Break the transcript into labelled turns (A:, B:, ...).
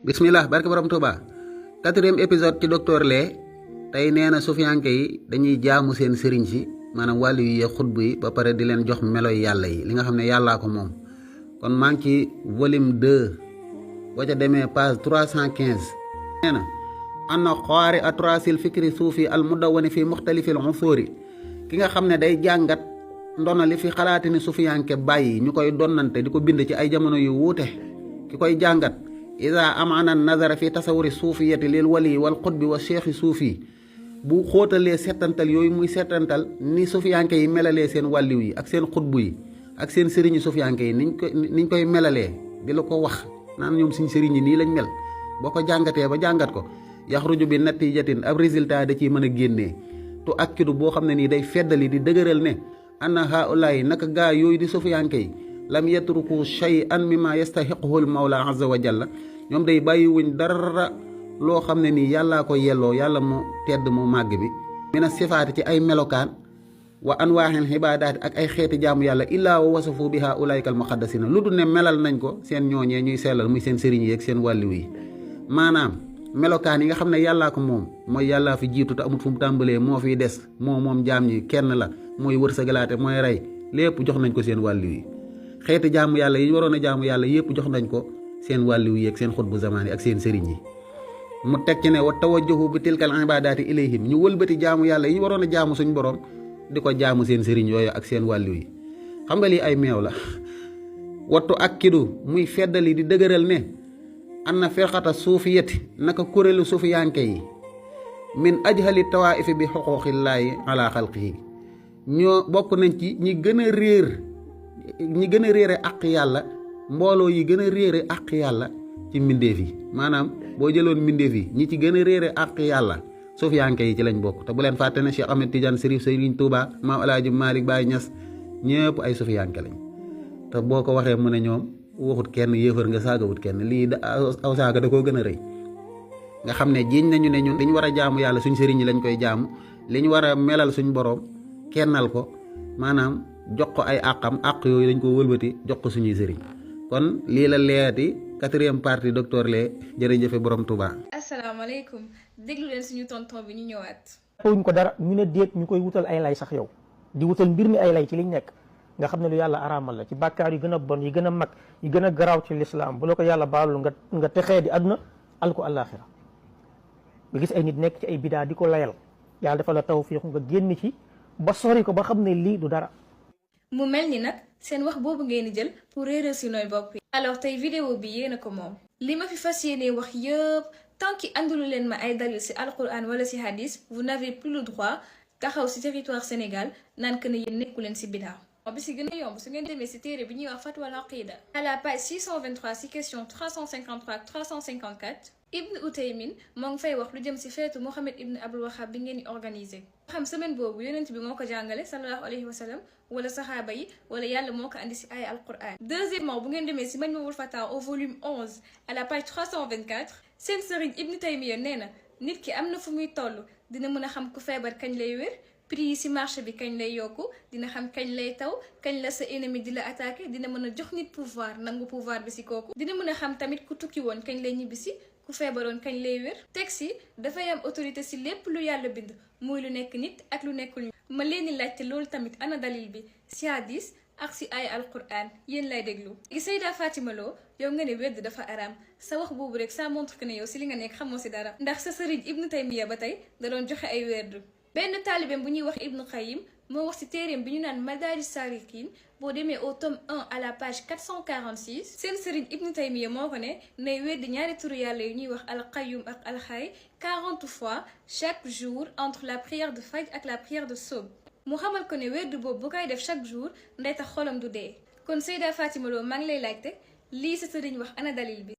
A: bismillah barke borom Touba 4e épisode ci docteur Lé tey nee na sufiyanke yi dañuy jaamu seen sëriñ si maanaam wàllu yi xutbu yi ba pare di leen jox meloy yàlla yi li nga xam ne yàllaa ko moom kon maa ngi ci volume 2 boo ca demee page 315 nee na anna xoori atrasil fikri suufi al mudawwani fi muxtalifil usuri ki nga xam ne day jàngat ndona li fi xalaati ni sufiyanke bàyyi ñu koy donnante di ko bind ci ay jamono yu wuute ki koy jàngat ida amana nazara fi tasawuri suufiyati lil wali wal xutbi wa cheikhi suufi bu xóotalee settantal yooyu muy settantal ni sufiyanke yi melalee seen wàlliw yi ak seen xutbu yi ak seen sëriñi sufiyanke yi niñ koy melalee di la ko wax naan ñoom suñ sëriñ yi nii lañ mel boo ko jàngatee ba jàngat ko yaxruju bi natijatin ab résultat da ciy mën a génnee tu akkidu boo xam ne nii day feddali di dëgëral ne anna haulaay naka gaa yooyu di sufiyanke yi lam yatruku shay'an mimma yastahiquhu al mawla azza wa jalla ñoom day bàyyiwuñ dara loo xam ne nii yàllaa ko yelloo yàlla mu tedd mu màgg bi mina sifaati ci ay melokaan wa anwaaxil xibaadaati ak ay xeeti jaamu yàlla illaa wa wasafu biha ulaayka al muqaddasina lu dul ne melal nañ ko seen ñooñee ñuy sellal muy seen sëriñ yi ak seen wàlliw yi maanaam melokaan yi nga xam ne yàllaa ko moom mooy yàllaa fi jiitu te amut fu mu tàmbalee moo fiy des moom jaam ñi kenn la mooy wërsëgalaate mooy rey lépp jox nañ ko seen wàlliw yi xeeti jaamu yàlla yi waroon a jaamu yàlla yëpp jox nañ ko seen wàlliw yi ak seen xutbu zamaan yi ak seen sëriñ yi mu teg ci ne wa tawajjuhu bi tilkal ibadaati ilayhim ñu wëlbati jaamu yàlla yi waroon a jaamu suñ borom di ko jaamu seen sëriñ yooyu ak seen wàlliw yi xam nga lii ay meew la wattu ak kidu muy feddali di dëgëral ne anna firqata suufiyati naka kuréelu suufiyanke yi min ajhali tawaifi bi xuquqillaahi ala xalqihi ñoo bokk nañ ci ñi gën a réere àq yàlla mbooloo yi gën a réere àq yàlla ci mbindeef yi maanaam boo jëloon mbindeef yi ñi ci gën a réere àq yàlla sufiyanke yi ci lañ bokk te bu leen fàtte ne Cheikh Ahmed Tidiane Serif Serigne Touba Maam Alaaji Malick Baye Niass ñëpp ay sufiyanke lañ te boo ko waxee mu ne ñoom waxut kenn yéefar nga saagawut kenn lii da aw saaga da koo gën a rëy nga xam ne jiiñ nañu ne ñun liñ war a jaamu yàlla suñ sëriñ yi lañ koy jaamu liñ war a melal suñ boroom kennal ko maanaam jox ko ay àqam àq yooyu dañ ko wëlbati jox ko suñuy sëriñ kon lii la leeti 4e partie docteur Lé jërëjëfe borom Touba.
B: asalaamaaleykum déglu leen suñu tonton bi ñu ñëwaat.
C: wuñ ko dara ñu ne déet ñu koy wutal ay lay sax yow di wutal mbir mi ay lay ci liñ nekk nga xam ne lu yàlla araamal la ci bàkkaar yu gën a bon yi gën a mag yi gën a garaaw ci lislaam bu la ko yàlla baalul nga texee di àdduna al ko àllaaxira nga gis ay nit nekk ci ay bidaa di ko layal yàlla dafa la tawfiix nga génn ci ba sori ko ba xam ne lii du dara.
B: mu mel ni nag seen wax boobu ngeen di jël pour réeral si nooy bopp yi. alors tey vidéo bi yéen a ko moom. li ma fi fas yéene wax yëpp tant que andulu leen ma ay dalil si alquran wala si hadis vous n'avez plus le droit taxaw si territoire Sénégal naan que ne yéen nekku leen si bidaa. bi si gën a yomb su ngeen demee si téere bi ñuy wax fatwa al aqida à la page 623 si question 353 ak 354 Ibn Utaymin moo ngi fay wax lu jëm si feetu Mohamed Ibn Abdul Wahab bi ngeen di organiser. xam semaine boobu yonent bi moo ko jàngale sallallahu alayhi wa sallam wala saxaaba yi wala yàlla moo ko andi si ay alquran. deuxièmement bu ngeen demee si Majmuul Fatawa au volume 11 à la page 324 seen sëriñ Ibn Taymiya nee na nit ki am na fu muy toll dina mën a xam ku feebar kañ lay wér. prix yi ci marché bi kañ lay yokku dina xam kañ lay taw kañ la sa ennemi di la attaqué dina mën a jox nit pouvoir nangu pouvoir bi ci kooku dina mën a xam tamit ku tukki woon kañ lay ñibbisi ku feebaroon kañ lay wér teg ci dafay am autorité ci lépp lu yàlla bind muy lu nekk nit ak lu nekkul ma leen di laajte loolu tamit ana dalil bi ci hadis ak ci ay alquran yéen lay déglu Sayda Fatima Lo yow nga ne wedd dafa araam sa wax boobu rek ça montre que ne yow ci li nga nekk xamoo ci dara ndax sa sëriñ Ibn Taymiya ba tey da doon joxe ay werd benn taalibeem bu ñuy wax Ibn Qayyim moo wax ci téereem bi ñu naan Madaarij Saalikiin boo demee au tome 1 à la page 446 seen sëriñ Ibn Taymiya moo ko ne nay weddi ñaari turu yàlla yu ñuy wax al-Qayyum ak al-Hayy 40 fois chaque jour entre la prière de Fajr ak la prière de Subh mu xamal ko ne weddi boobu bu koy def chaque jour ndey tax xolam du dee kon Sayda Fatima Lo maa ngi lay laajte lii sa sëriñ wax ana dalil bi.